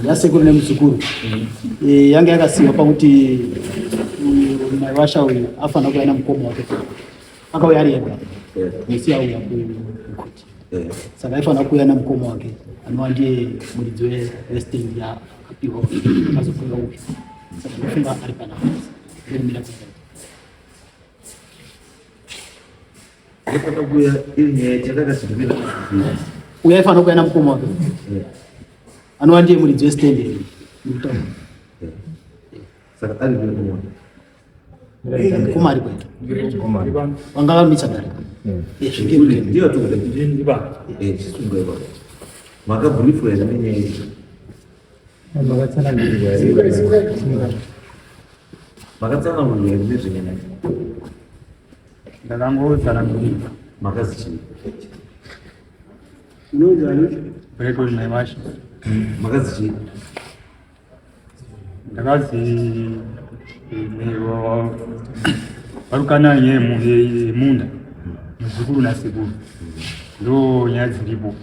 Yasekuru nemuzukuru eh, yange yakasiyiwa pakuti maiwasha uyu afanira kuuya namukoma wake, akauya ari ega musi auya kukoti, saka aifanira kuuya namukoma wake anova ndiye muridzi westand yaakapiwa akazofunga uyu, saka ndofunga ari panapa ndokumira kuita. Uyo aifanira kuuya namukoma wake anova ndiye muridzi westand iri ndikutaura. Saka ari mukoma? Mukoma ari kuenda, vanga vamisa dare. Ndiyo chisunga ipapo. Makabriefwa here nenyaya iyi? Makatsanangurirwa here? Makatsanangurirwa here nezvenyaya iyi? Ndakangotsanangurirwa. Makazi chii? Unonzani? Breton Maiwasha. Makazi chii? Ndakazi varukana yemunda, muzukuru nasekuru, ndo nyaya dziripo.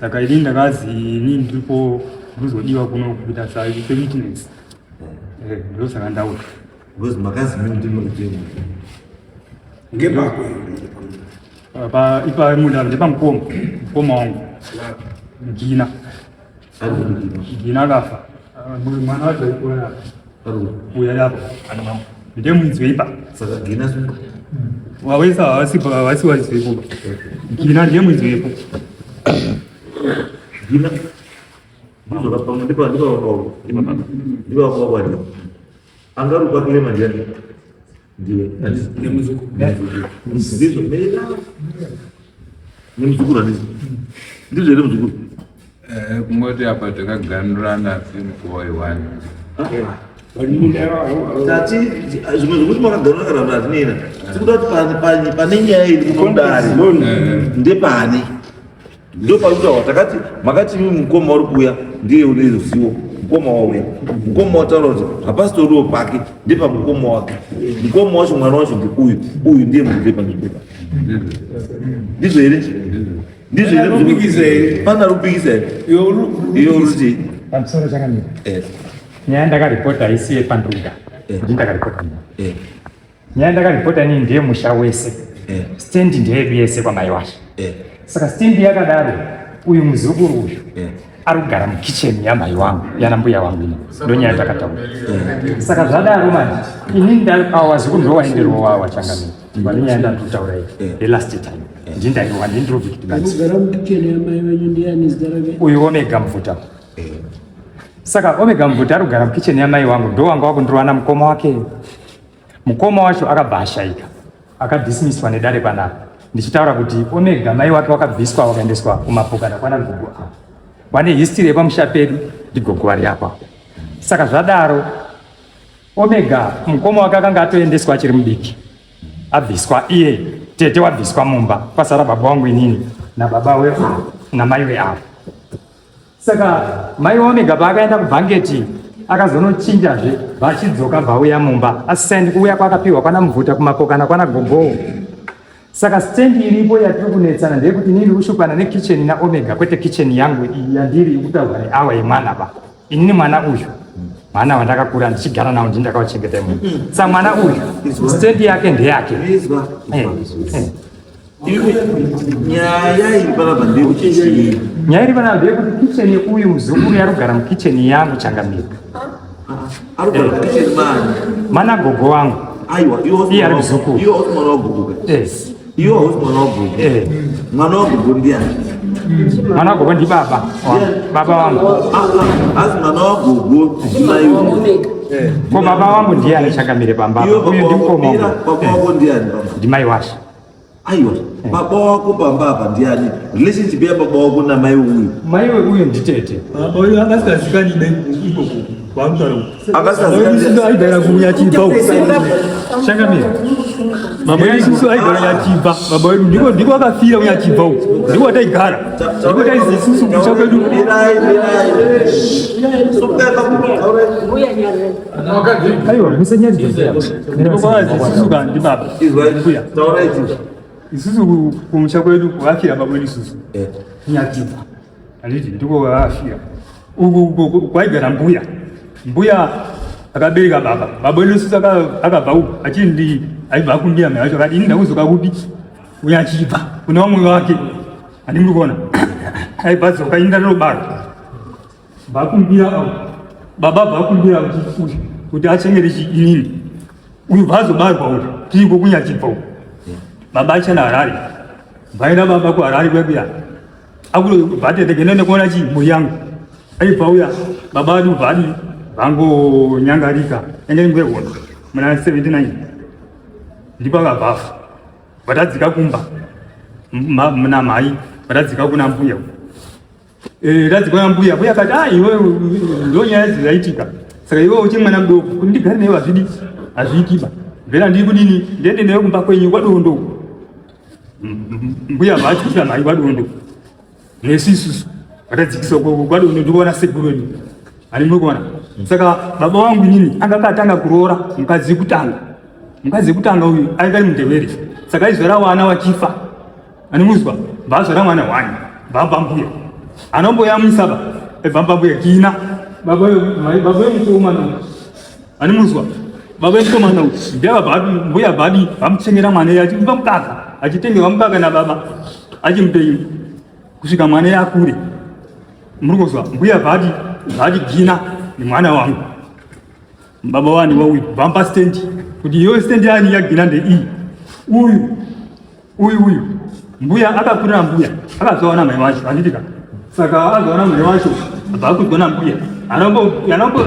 Saka ini ndakazi ini ndiripo, ndikuzodiwa kuno kuita sewitness, ndosaka ndauya. Because makazi mimi ndimi mutemo. Ngepako? Pa ipa munda ndepamukoma, mukoma wangu Gina. Ari kudii? Gina akafa. Ah, mwana wacho aikura Ari uya apo ndiye muidzi weipa. Saka Gina sunga. Wawesa hawasi hawasi wazivepo. Gina ndiye muidzi wepo. Gina. Ndizvo kapamwe ndipo ndipo ndipo ndipo ndipo ndipo. Angaru kwa kile ndiani? Ndiye. Nemuzukuru. Ndizvo. Mera. Nemuzukuru handizvo. Ndizvo here muzukuru? Eh, kungoti apa takaganurana semukova iwani. Tati zvimwe zvekuti makaganura kana kuti hatinena. Tikuda kuti pane nyaya iri kudare ndepane. Ndo pari kutaura takati makati imi mukoma uri kuuya ndiye une ruzivo. Mukoma wauya, mukoma wataura kuti hapasitoriwo pake, ndepamukoma wake. Mukoma wacho, mwana wacho ndeuyu, uyu ndiye munhu ndepanzvimbo. Ndizvo here? Ndizvo here? Rupikisa here? Pana rupikisa here? Iyo ruti. Pamusoro chakamira. Eh. Nyaya ndakaripota haisi yepandruga. Eh. Ndi ndakaripota. Eh. Nyaya ndakaripota inini ndiye musha wese. Eh. Stendi ndeyedu yese kwamai washa. Eh. Saka stendi yakadaro, uyu muzukuru uyu Eh. ari kugara mukicheni yamai wangu, yana mbuya wangu ino, ndonyaya takataura. Saka zvadaro manje inini awa wazukuru ndo waenderwa wachangamira vane nyaya ndatotaura iyi yelast time, ndindaiwa ndindiro victimize. Anogara mukicheni yamai venyu ndiani, zita rake? Uyu Omega Mvuta. Saka Omega Mvuta ari kugara mukicheni yamai wangu, ndo wanga wakundirwana mukoma wake. Mukoma wacho akabva ashaika, akadismiswa nedare panapa, ndichitaura kuti Omega mai wake wakabviswa wakaendeswa kumapokana kwana gogo ava vane history yepamusha pedu, ndigogo vari apa. Saka zvadaro Omega mukoma wake akanga atoendeswa achiri mudiki, abviswa iye tete wabviswa mumba, kwasara baba wangu inini nababa we namai weavo. Saka mai waOmega paakaenda kubhangeti akazonochinjazve, vachidzoka vauya mumba asisaendi kuuya kwakapiwa kwana Mubvuta kumapokana kwana gogowo. Saka stendi iripo yatiri kunetsana ndeyekuti inini ndiri nekicheni naOmega, kwete kicheni yangu iyi yandiri ikutaurwa neawa yemwana ba. Inini mwana uyu mwana wandakakura ndichigara nawo, ndini ndakawachengeta imomo. Saka mwana uyu stendi yake ndeyake. Izwa. Eh. Nyaya iri panapa ndeyekuti chii? Nyaya iri panapa ndeyekuti kicheni uyu muzukuru yari kugara mukicheni yangu, changamira. Ari kugara mukicheni mani? Mana gogo wangu. Aiwa, iwe Iye ari muzukuru. Iwe hausi mwana wagogo ka? Yes. Iwe hausi mwana wagogo? Eh. Mwana wagogo ndiani? Mwana wagogo ndibaba wangu. Baba wangu. Ah, ah, asi mwana wagogo ndimai. Ko baba wangu ndiye anechangamire pamba. Iwe Uyu baba wako ndimukoma mira, wangu. baba wako ndiani pamba? Ndimai washa. Aiwa, baba wako pamba apa ndiani? Relationship yababa wako namai uyu? Mai uyu nditete. Baba uyu angasingazikanyi ikoko kwamutaura. Angasingazikanyi? Aigara kuNyachibva uko. Changamire. Baba wedu isusu aigara Nyachibva. Baba wedu ndiko akafira kuNyachibva uko, ndiko ataigara, ndiko taizi isusu kumusha kwedu. Mirai, mirai. Sokeka. Aiwa, musanyadzisa. Ndiko kwazi isusu ka ndibaba. Izwai. Mbuya. Taurai chii? Isusu kumusha kwedu kwakafira baba wedu isusu. Eh. Nyachibva, handiti ndiko vakafira? Uku kwaigara mbuya. Mbuya akabereka baba. Baba wedu isusu akabva uku achindi aibva akumbira mai vacho akati ini ndakuzoka kupi uye achibva kune vamwe vake handimuri kuona aibva adzoka ini ndatobarwa vakumbira avo baba vakumbira kuti kuti achengete inini uyu bvazobarwa uyu tiko kunyachibva uku baba achana Harare vaenda baba kuHarare kuya akubatete nekuona chi mhuri yangu aibva uya baba adu vadi vangonyangarika enge nguva yehondo muna 79 ndipo akabvafa vatadzika kumba muna mhai vatadzika kuna mbuya eh, tadzika kuna mbuya mbuya akati ah iwe ndo nyaya dzaitika saka iwe uchi mwana mudoko kuti ndigare newe hazvidi hazviitiba mvera ndiri kudini ndiende newe kumba kwenyu kwadondo mbuya vachiita mhai kwadondo nesu isusu vatadzikiswa kwadondo ndikuona sekuru wedu ani muri kuona saka baba wangu inini anga akatanga kuroora mukadzi wekutanga mukadzi wekutanga uyu ainge ari mundevere saka aizvara wana wachifa ani muzwa vazvara mwana wani baba mbuya anomboyamwisa ba baba mbuya kina baba baba wemukomana ani muzwa baba vemukomana uyu ndiye baba mbuya badi vamuchengera mwana iye achimupa mukaka achitengerwa mukaka nababa achimupenyu kusvika mwana iye akure muri kuzwa mbuya badi badi gina nemwana wangu baba wani wauyu vampa stendi kuti iyo stendi yani yagina ndeiyi uyu uyu uyu mbuya akakurira mbuya akazowana mai wacho handitika saka azowana mai wacho abva akudzwa nambuya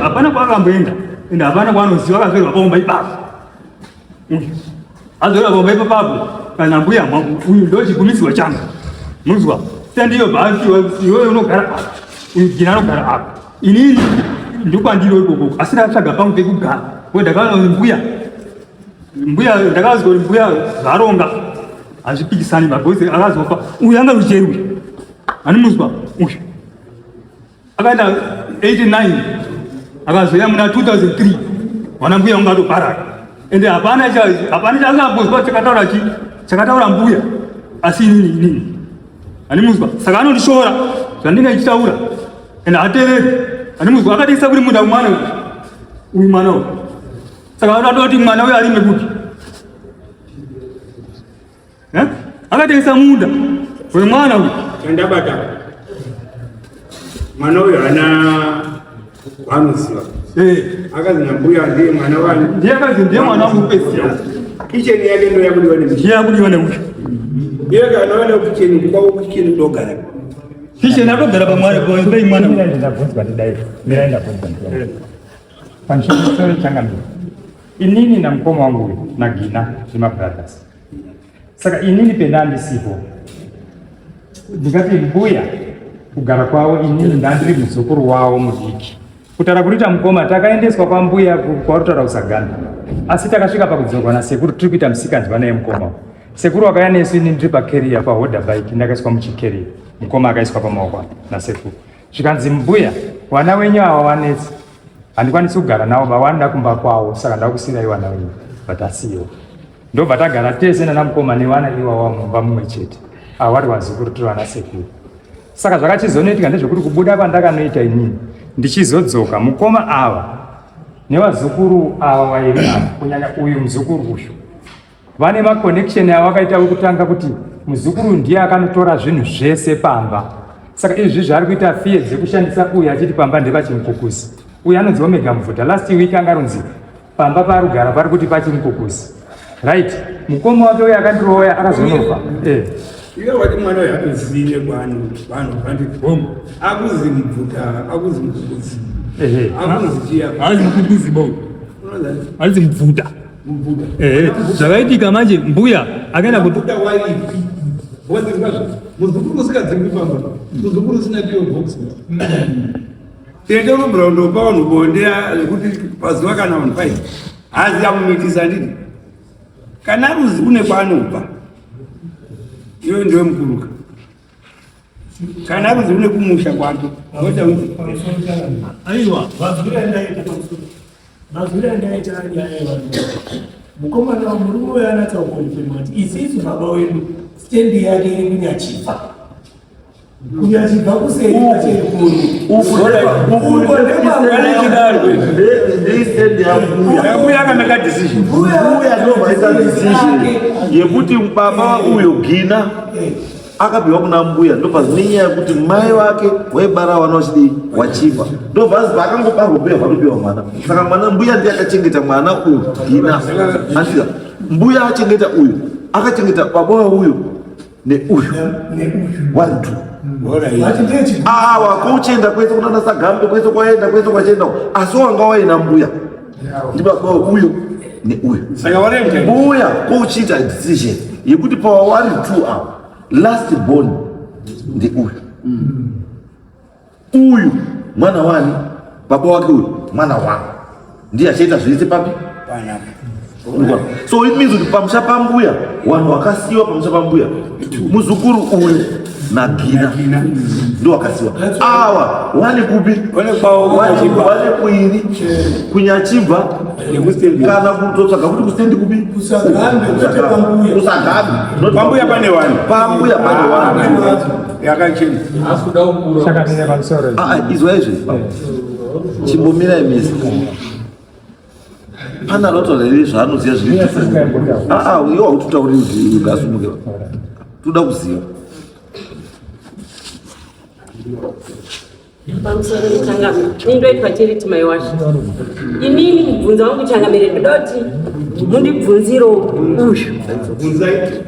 hapana kwaakamboenda ende hapana kwaanoziva akazorerwa paumba ipapo uyu azorerwa paumba ipapapo kana mbuya uyu ndo chigumisirwa changu munzwa sendiyo bhasiwa iwewe unogara apa uyu gina anogara apa inini ndokwandiro ikoko asi ndatsvaga pangu pekugara ko ndakaona mbuya Mbuya ndakazwa kuti mbuya zvaronga hazvipikisani magozi akazofa uyu anga rucheri uyu animuzwa uyu akaenda 89 akazoya muna 2003 wana mbuya unga atoparara ende hapana hapana chaakambozwa chakataura chi chakataura mbuya asi inini inini animuzwa saka anondishora zvandinge ndichitaura ende hatereri animuzwa akadisa kuri munda mwana uyu mwana uyu Saka vanoda kuti mwana uyo arime kupi? Eh? Akatengesa munda wemwana uyu. Chandabata. Mwana uyu hana waanoziva. Eh. Akazi nambuya ndiye mwana wani. Ndiye akazi ndiye mwana wangu kupedzisira. Kitchen yake ndio yakudiwa ne. Ndiye yakudiwa ne uyu. Iye kana wana kitchen kwavo kitchen ndogara. Kitchen atogara pamwana pamwe mwana. Mira ndabvunzwa ndidai. Mira ndabvunzwa ndidai. Pamusoro changamire, inini namukoma wangu uyu naGina nemabrothers. Saka inini pendandisipo ndingati mbuya kugara kwavo inini ndandiri muzukuru wavo mudiki. Kutaura kurita mukoma takaendeswa kwambuya kwarutaura kusaganda asi takasvika pakudzokwa nasekuru tiri kuita musikanzwa naye mukoma. Sekuru wakauya nesu ini ndiri pakeria pahoda bike ndakaiswa muchikeria mukoma akaiswa pamaoko nasekuru. Zvikanzi mbuya vana wenyu ava vanetsa handikwanisi kugara navo baba vanoda kumba kwavo saka ndakusiirai vana venyu but asiwo ndobva tagara tese nana mukoma nevana iwawa mumba mumwe chete ava vari vazukuru tiri vana sekuru saka zvakachizonoitika ndezvekuti kubuda kwandakanoita inini ndichizodzoka mukoma ava nevazukuru ava vairi ava kunyanya uyu muzukuru uyu Vane ma connection awakaita wekutanga kuti muzukuru ndiye akanotora zvinhu zvese pamba. Saka izvi zvaari kuita fear dzekushandisa uyu achiti pamba ndepachimukukuzi. Uyu anonzi Omega Mvuta. Last week anga runzi pamba paari kugara pari kuti pachimukukuzi. Right. Mukoma wake uyu akandiroya akazonofa. Eh. Iwe wati mwana uyu atozive kwanu vanhu vanti boom akuzi mvuta akuzi mukukuzi. Ehe. Akuzi chiya. Akuzi mukukuzi bo. Akuzi mvuta. Eh, zvakaitika manje mbuya akaenda kuti muzukuru usingadzingwi pamba muzukuru usina pio box tete unobvira kundopa vanhu bonde zvekuti pazuva kana vanhu five hazi amumitisa nditi kana ruzi kune kwaanobva iwe ndiwe mukuruka kana ruzi kune kumusha kwake aiwa Mazwiro andaita nyaya yevanhu mukomana murume uyo anatsa kukonfirma kuti isisu baba wedu stendi yake iri kunyachifa. Kunyachibva kuseri kwachekuru. Mbuya akameka decision. Mbuya ndovaita decision yekuti baba uyo Gina akapiwa kuna mbuya ndobva nenyaya yekuti mai vake waibara vana vachidii wachifa ndobva azi paakangobarwa mbuya vatopiwa mwana saka mwana mbuya ndiye akachengeta mwana uyu Gina andika mbuya achengeta uyu akachengeta baba wauyu neuyu one two awa kuchenda kwese kunana sagambe kwese kwaenda kwese kwachienda asi wanga waina mbuya ndibaba uyu neuyu mbuya kochiita decision yekuti pawawari two awa last born ndeuyu uyu mwana wani baba wake uyu mwana wangu ndiye achaita zvese papi so it means kuti pamusha pambuya vanhu vakasiyiwa pamusha pambuya muzukuru uyu nagina ndo wakasiyiwa awa wane kupi wane kuini kunyachibva kana kutotsvaga kuti kustendi kupi Kusagambe, kwete pambuya. kusagambe Pambuya pane wani. pambuya pane wani Yakachena. Saka ndine pamusoro. Ah, ah, izwa izvi chimbomirai mese pana roto rere zvaanoziva zviri different. Ah, ah, iwe hautitauri kuti ukasumuke toda kuziva Pamusoro changamire, ini ndoitwa Charity Maiwasha. Inini mubvunzo wangu changamire ndinoti mundibvunzirewo uyu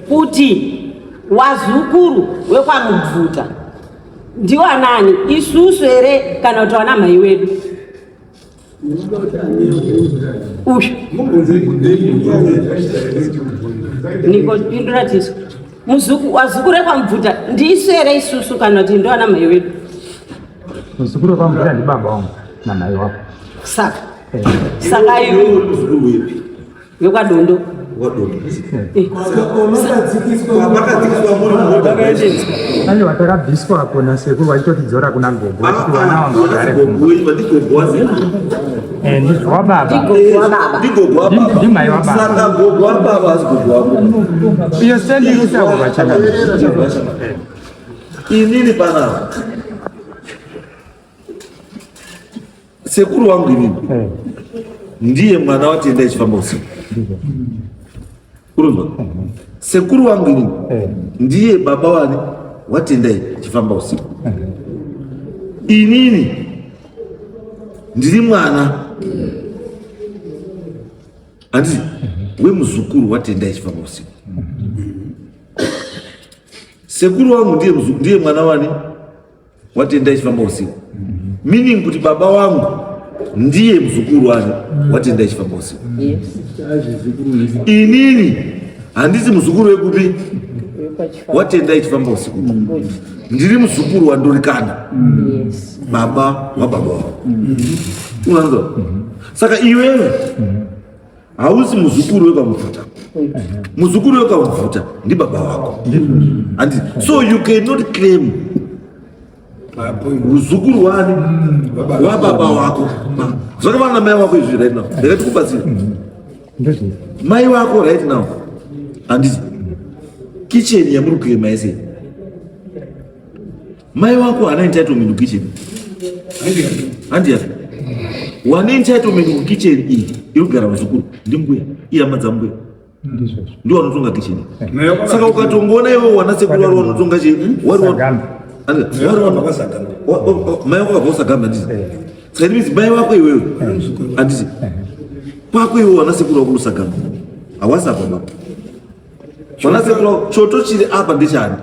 kuti wazukuru wekwaMubvuta ndiwo anani isusu here kana kuti wana mai wedu uyu niko pindura tisu muzuku wazukuru ekwamubvuta ndisu here isusu kana kuti ndo ana mai wedu Muzukuru wekwaMubvuta ndibaba wangu namai wako. Saka saka iwe muzukuru wepi wekwadondo Makadzikiswa muri mota. Aiwa takabviswa apo nasekuru vachitotidzora kuna gogo vachiti vana wangu vagare kumba. Ndigogo wasekuru. Eh, ndizvo wababa. Ndigogo wababa. Ndimai wababa. Saka gogo wababa asi gogo wako. Iyo stendi iri changamire. Inini panapa. Sekuru wangu inini ndiye mwana watenda ichifamba usiku. Urunzwa? Sekuru wangu inini ndiye baba wani watenda ichifamba usiku. Inini ndiri mwana handiti wemuzukuru watenda ichifamba usiku. Sekuru wangu ndiye ndiye mwana wani watenda ichifamba usiku, meaning kuti baba wangu ndiye muzukuru wani watenda ichifamba usiku. Inini handisi muzukuru wekupi watenda ichifamba usiku, ndiri muzukuru wandorikana baba wababa wako. Unanzwa? Saka iwewe hausi muzukuru wekwamubvuta, muzukuru wekwamubvuta ndi baba wako, handiti? So you cannot claim uzukuru wani wababa wako. Zvakafanana namai wako izvi right now, ndakati kubatsira mai wako right now, handiti? Kitchen yamuri kuema yese, mai wako haana entitlement kukitchen, handi yapi wane entitlement kukitchen iyi iri kugara vazukuru ndimbuya, ihama dzambuya ndiwo wanotonga kitchen. Saka ukatongoona iwe wana sekuru wari wanotonga chi wari mai wako akabva usagamba, handiti? Saka it means mai wako iwewe, handiti, kwako iwe wana sekuru wako usagamba hawasi apa baba wana sekuru wako choto chiri apa ndechani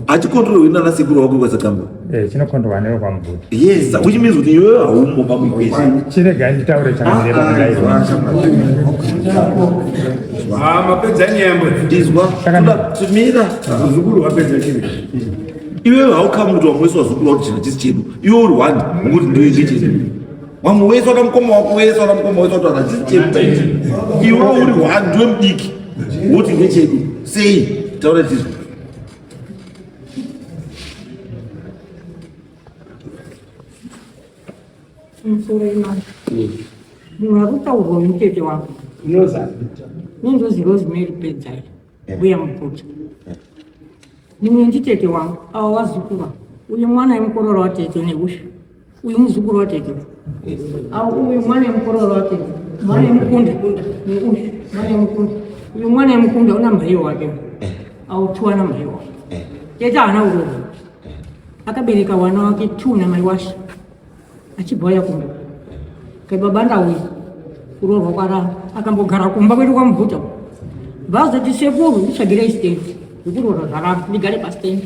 hachikontrolwe nana sekuru wako kwasagamba. Eh, chinokondwa newe kwaMubvuta. Yes, which means kuti iwewe haumo pamuequation. Chiregai nditaure changamire pakudai. Ah, mapedza nyaya mbwe. Izwa, tumira. Muzukuru wapedza chiri. Iwewe haukamu kuti wamwe wese wazukuru wakuti chinhu chisi chedu, iwe uri one ngokuti ndiwe chedu. Wamwe wese wana mukoma wako wese wana mukoma wese wati hachisi chedu, iwe uri one ndiwe mudiki woti ndechedu sei? Taura tizvo. Musoro imani. Munhu ari kutaurwa mutete wangu. Nindozi Rosemary Pedzai, mbuya Muputsa. Mumwe nditete wangu, ava vazukuru. Uyu mwana yemukororo watete neushu. Uyu muzukuru watete. Ava uyu mwana yemukororo watete. Mwana yemukunda neushu. Mwana yemukunda. Uyu mwana yemukunda una mhaiyo wake. Avo two ana mhaiyo wake. Tete haana uromo. Akabereka wana wake two namai washe. Achibva auya kumba. Kai baba ndauya. Kuroorwa kwaramba. Akambogara kumba kwedu kwaMubvuta. Vazoti sekuru nditsvagirei stand. Zvekuroora zvaramba ndigare pastand.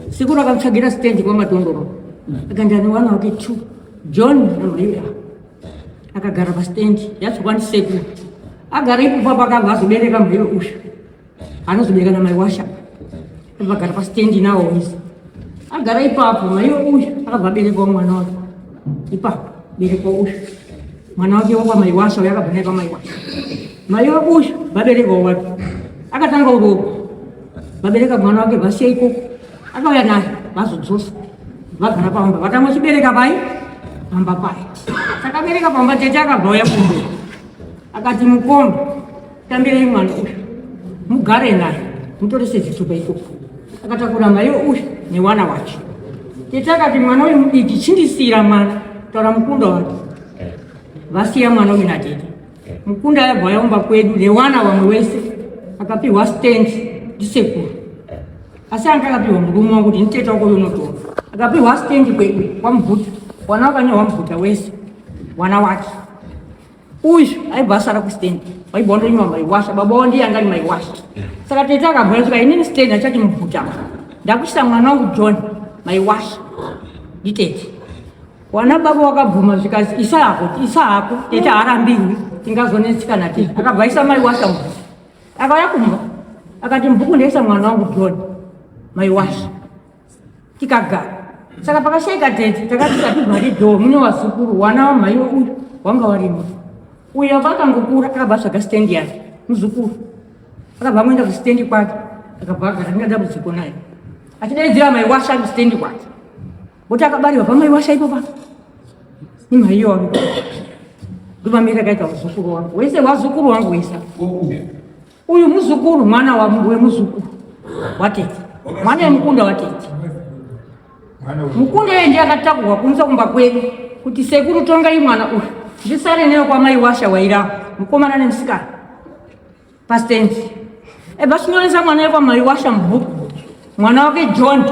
Sekuru akamutsvagira stand kwaMatondoro. Akandi ane wana wake two. John naMaria. Akagara pastand yatsvakwa ndisekuru. Agara ipopo akabva azobereka mhero ushu. Anozobereka namai Washa. Vagara pastendi nawo wese. Agara ipapo mai uyu akabva aberekwa mwana wake. Ipapo berekwa uyu. Mwana wake wokwa mai Washa uyu akabva naye kwamai Washa. Mai uyu vaberekwa wake. Akatanga uropa. Vabereka mwana wake vasiya ikoko. Akauya naye vazodzosa. Vagara pamba vatanga chibereka pai pamba pai. Takabereka pamba tete akabva uya kumba. Akati mukoma Tambirei mwana uyu mugare naye mutorese zvitupa ikoko. Akatakura mai uyu newana wacho. Tete akati mwana uyu mudiki chindisiira mwana taura mukunda wake. Vasiya mwana uyu natete. Mukunda yabva yaumba kwedu newana vamwe wese akapihwa stand ndisekuru. Asi anga akapihwa murume wangu kuti nditete wako uyu unotora. Akapihwa stand kwedu kwaMubvuta. Wana wakanyorwa Mubvuta wese wana wake. Uyu aibva asara kustand waibva wandonyima maiwasha baba wao ndiye anga ari maiwasha saka tete akabva svika inini stand achati mubvuta ndakuisa mwana wangu John maiwasha nditete wana baba wakabvuma zvikazi isa hako isa hako tete haarambirwi tingazonetsika natete akabva aisa maiwasha mubvuta akauya kumba akati mubhuku ndaisa mwana wangu John maiwasha tikagara saka pakashaika tete takati tativhari dhoo mune wazukuru wana wamhai uyu wanga warimo uyo vakangokura akabva atsvaga stendi yake muzukuru akabva amuenda kustendi kwake akabva agara ndinga dambudziko naye achidaidzira maiwasha kustendi kwake voti akabarirwa pamaiwasha ipopa nimhaiyo wake ndopamira akaita muzukuru wangu wese wazukuru wangu wese Uyu muzukuru mwana wa wemuzukuru watete, mwana wemukunda watete. Mukunda iye ndiye akatakurwa kunze kumba kwedu kuti sekuru tongai mwana uyu ndisare neyo kwamai washa wairapo mukomana nemusikana pastendi ebva chinyoresa mwana wekwamai washa mubhuku mwana wake John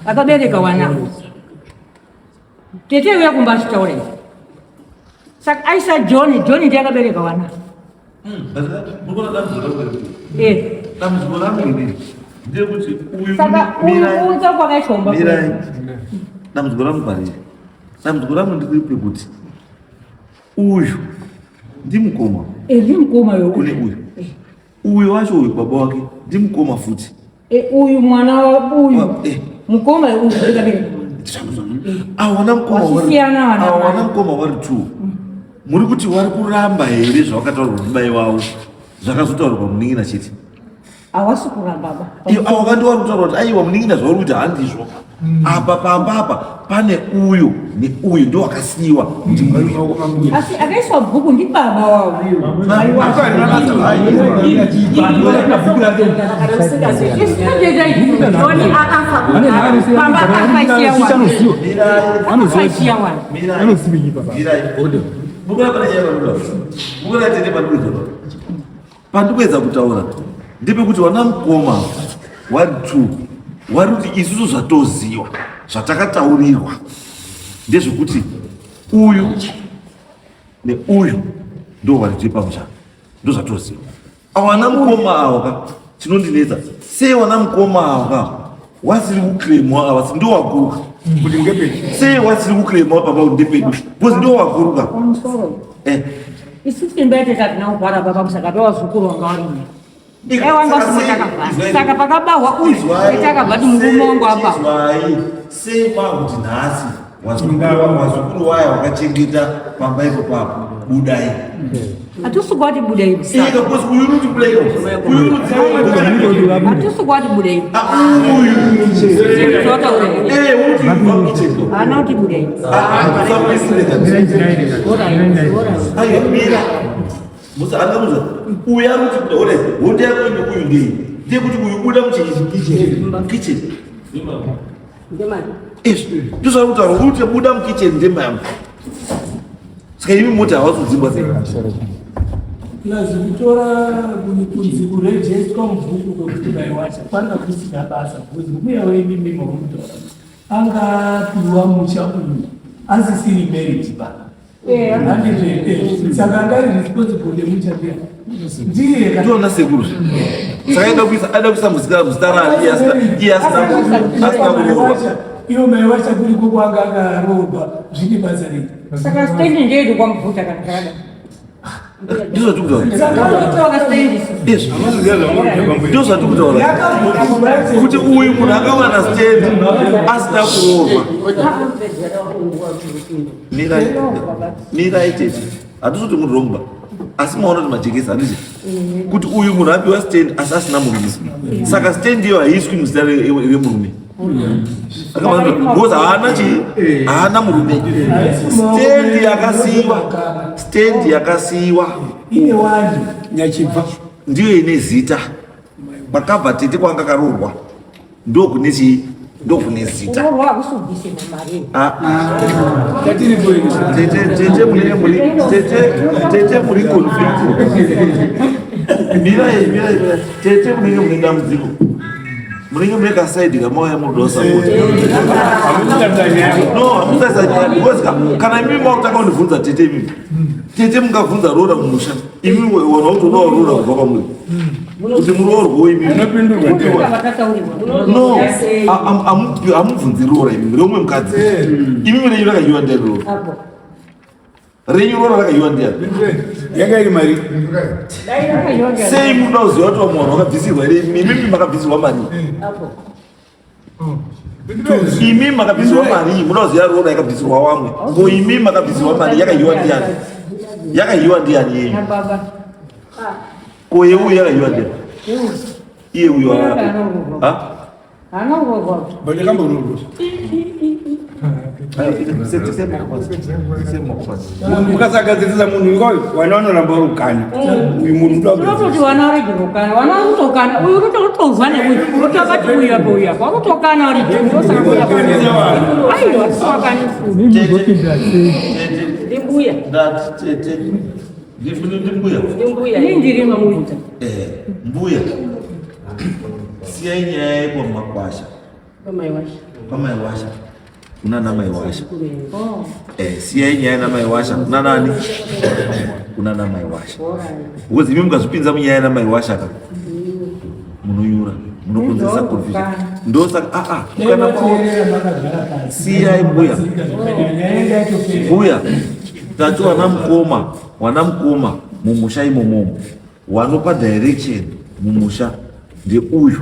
akabereka wana tete uya kumba achitaura izvi saka aisa John John ndiye akabereka wana Eh. Dambudziko rangu inini nderekuti uyu Saka uyu kuunza kwakaitwa mirai. Dambudziko rangu pariri. Dambudziko rangu ndiri pekuti uyu ndimukoma. Eh, ndimukoma yo. Kune uyu. Eh. Uyu wacho uyu baba wake ndimukoma futi. Eh, uyu mwana wa uyu. Eh. Mukoma uyu ndikabereka. Awana mukoma wari. Awana mukoma wari two. Muri kuti wari kuramba here zvawakataurwa ndimai wavo zvakazotaurwa munin'ina chete? Hawasi kuramba ba. Iyo avo vandu vari kutaura kuti aiwa munin'ina zvauri kuti handizvo. Apa pamba apa pane uyu neuyu ndo wakasiyiwa ndiuyu. Asi akaiswa bhuku ndibaba wavo. Pandikuedza kutaura ndepekuti vana mukoma wari two wari kuti isusu zvatoziwa zvatakataurirwa ndezvekuti uyu neuyu ndo vari tiri pamusha ndozvatoziva awana mukoma awo ka chinondinetsa sei wana mukoma awo ka wasiri kuclaimwa ava si ndowaguruka kuti ngepedu sei wasiri kuclaimwa papa kuti ndepedu because ndowaguruka eh. Isu simba yedu tatina kugara baba musaka towazukuru wanga warimo Dai wanga usimo takabva saka pakabahwa uyu takabva ti murume wangu apa sei kwakuti nhasi wazukuru waya wakachengeta pamba ipo papo budai hatisi kwati budai hatisi kwati budai haana kuti budai uyu ari kuti hondo yako ine uyu ndei Ndeyekuti uyu buda mukitchen. Izvi ndozvaari kutaura kuti buda mukitchen ndemba yangu. Saka imi moti havasi kudzingwa sei? Plus kutora kunzi kurejestwa mubhuku kwekuti maiwacha kwanga kusina basa because mbuya wenyu mimi mamutora angapiwa musha uyu asisiri married ba handizve saka angari responsible nemusha ndiye ndiye Toona sekuru. Saka aida kuisa aida kuisa muzita muzita rani iye asina iye asina asina kuroorwa. Iyo maiwacha kuriko kwanga akaroorwa zvine basa rei? Saka stendi ndeyedu kwamubvuta kana zvakadai. Ndizvo zvatiri kutaura. Izvi ndizvo zvatiri kutaura. Kuti uyu munhu akawana stendi asina kuroorwa. Mirai mirai tete. Hatisi kuti muri wrong ba. Asi maona kuti majekesa handiti? Kuti uyu munhu apiwa stand asi asina murume. Saka stand iyo haiiswi muzita remurume. Because haana chii? Haana murume. Stand yakasiiwa. Stand yakasiiwa. Ine wani nyachibva. Ndiyo ine zita. Kwakabva tete kwanga karoorwa. Ndokune chii? Ndokune zita. Kuroorwa hakusi kubvise mari. Ah, tete tete muri muri tete tete muri conflict. Mirai mirai mirai. Tete munenge mune dambudziko. Munenge mune kasaidi kamauya munoda support. No, hamusasa nyaya because kana imi makutanga kundibvunza tete imi. Tete mungabvunza roora mumusha. Imi vanhu vakutodawo roora kubva kwamuri. Kuti muroorwewo imi. No, hamubvunzi roora imi, reumwe mukadzi. Imi renyu rakayiwa ndiani roora? Renyu roora rakayiwa ndiani? Yanga iri mari. Sei munoda kuziva kuti vamwe vanhu vakabvisirwa here? Imimi makabvisirwa mari. Imi makabvisirwa mari, munoda kuziva roora yakabvisirwa vamwe. Ko imi makabvisirwa mari yakayiwa ndiani? Yakayiwa ndiani yenyu? Ko yeuyu yakayiwa ndiani? Iye uyu ha? Haana kuroorwa. Mukasagadzirisa munhu ngoyo vana vanoramba vari kukanya. Uyu munhu unoda Unototi vana varege kukana, vana vari kutokana, uyu unotozwa neuyu, unotakati uyu apa uyu apa, vakutokana vari juu, ndosaka kuya pa. Aiwa, tisawakani. Ndimbuya. Ndati tete. Ndimbuya. Ndimbuya. Ini ndiri mbuya. Eh, mbuya. Siyai nyaya yekwamakwasha. Kwamaiwasha. Kwamaiwasha. Kuna namaiwasha. Eh, siyai nyaya namaiwasha. Kuna nani? Kuna namaiwasha. Because imi mukazvipinza munyaya namaiwasha ka. Munonyura, munokonzeresa confusion. Ndosaka ah ah, kana siyai mbuya. Mbuya, tati wana mukoma, wana mukoma mumusha imomomo. Wanopa direction mumusha ndeuyu.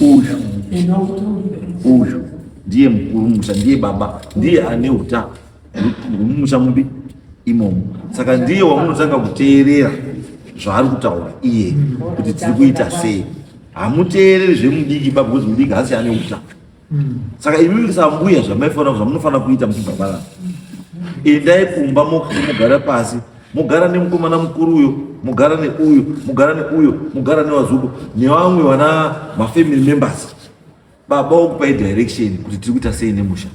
Uyu. Uyu ndiye mukuru mumusha, ndiye baba, ndiye ane uta mumusha mubi imomo. Saka ndiye wamunotanga kuteerera zvaari kutaura iye kuti tiri kuita sei. Hamuteereri zvemudiki ba because mudiki haasi ane uta. Saka imimi sambuya zvamaifanira zvamunofanira kuita muchibva panapa. Endai kumba mogara pasi, mogara nemukomana mukuru uyo, mogara neuyo, mogara neuyo, mogara nevazuku nevamwe vana mafamily members. Baba wokupai direction kuti tiri kuita sei nemusha.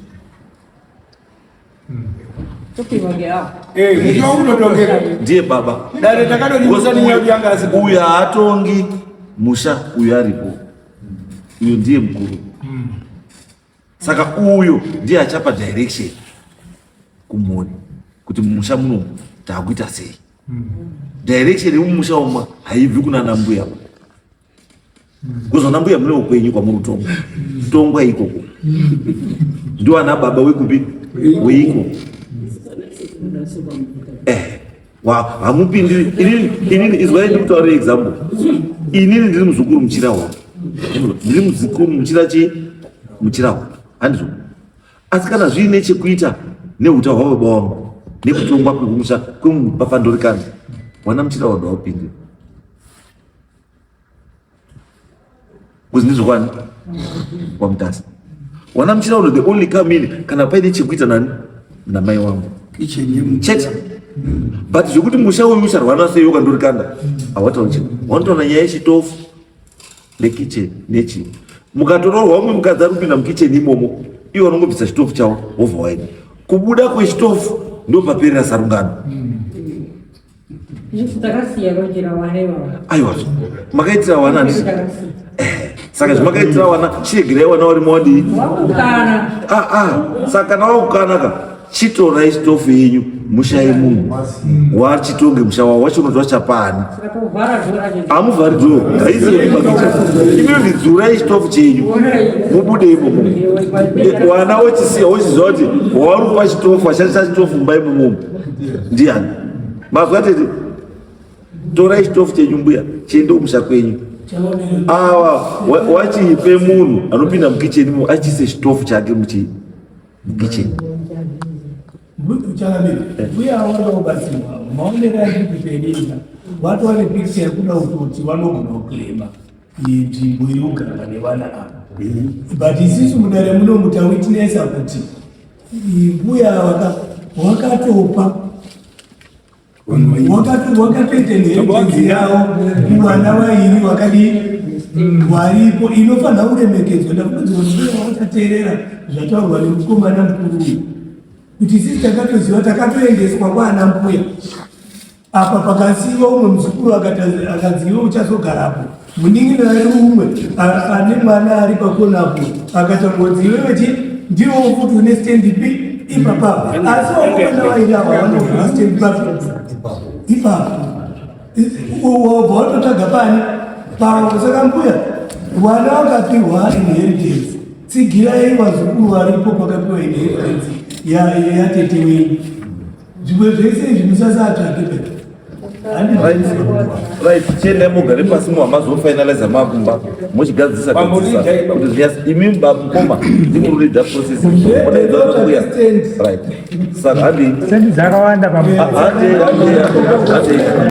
Ndiye baba. Dare takadonisa nenyaya yanga asi Uyu haatongi musha, uyu aripo. Uyu ndiye mukuru. Saka uyu ndiye achapa direction kumhuri kuti mumusha muno taakuita sei. Direction yemumusha umu haibvi kuna nambuya. Because vana mbuya mune ukwenyu kwamuri kutongwa. Tongwa ikoko. Ndio ana baba wekupi? Weiko. Eh. Wa hamupindiri inini inini izwai ndikutaurire example. Inini ndiri muzukuru muchirahwa. Ndiri muzukuru muchira chi muchirahwa. Handizvo. Asi kana zviine chekuita neuta hwababa wangu nekutongwa kwekumusha kwemupapandorikani wana muchirahwa ndawapindira. Because ndizvo kwani kwaMutasa. Wana muchirahwa the only come in kana paine chekuita nani namai wangu. Chete. But zvekuti musha uyu ucharwana sei wakandorikanda hawatauri chinhu. Wanotaura nyaya yechitofu. Nekicheni nechii mukatoroorwa umwe mukadzi ari kupinda mukicheni imomo iwo anongobvisa chitofu chavo wobva waenda kubuda kwechitofu ndopaperera sarungano. Aiwa, makaitira wana handiti? Eh, saka zvimakaitira wana chiregerai wana warimo wadii? Ah, ah, saka kana wakukana ka chitorai chitofu yenyu mushaye munhu wachitonge musha wavo wacho unoti wachapani hamuvhari dhoo haisiimimi dzurai chitofu chenyu mubude imomo wana wochisiya wochiziva kuti warupa chitofu ashandisa chitofu mumba imomomo ndiani mazwa tete torai chitofu chenyu mbuya chiende kumusha kwenyu awa wachipe munhu anopinda mukicheni mo achiise chitofu chake muchii mukitchen. Changamire, mbuya vanoda kubatsirwa. Maonero andiri kuita inini watova nepicture yekuda kutoti vanogona kuclaima nzvimbo iri kugara nevana ava. But isusu mudare muno tawitnessa kuti mbuya wakatopa wakatoita inheritance yavo kuvana vairi wakadii waripo inofanira kuremekedzwa. Ndafungidzira kuti mbuya vachateerera zvataurwa nemukomana mukuru uyu kuti isisi takatoziva takatoendeswa kwaana mbuya apa pakasiiwa umwe muzukuru akanzi iwe uchazogarapo munin'ina ari umwe ane mwana ari pakonapo akatangonzi iwewe chi ndiwo futi une stand pi ipapa asi vakomana vairi ava vanogara stand papi ipapo wobva watotsvaga pani pavo. Saka mbuya vana vakapiwa inheritance, tsigirai vazukuru varipo pakapiwa inheritance yatete wenyu. Zvimwe zvese izvi musasatsvage pe. Right, chiendai mugare pasi muhamazofinaliza makumba mochigadzirisa gadzirisa kuti zvinyasi imi mukoma ndimurikuda process modaidza kuya. Right, saka handi Sendi dzakawanda handi handi handi.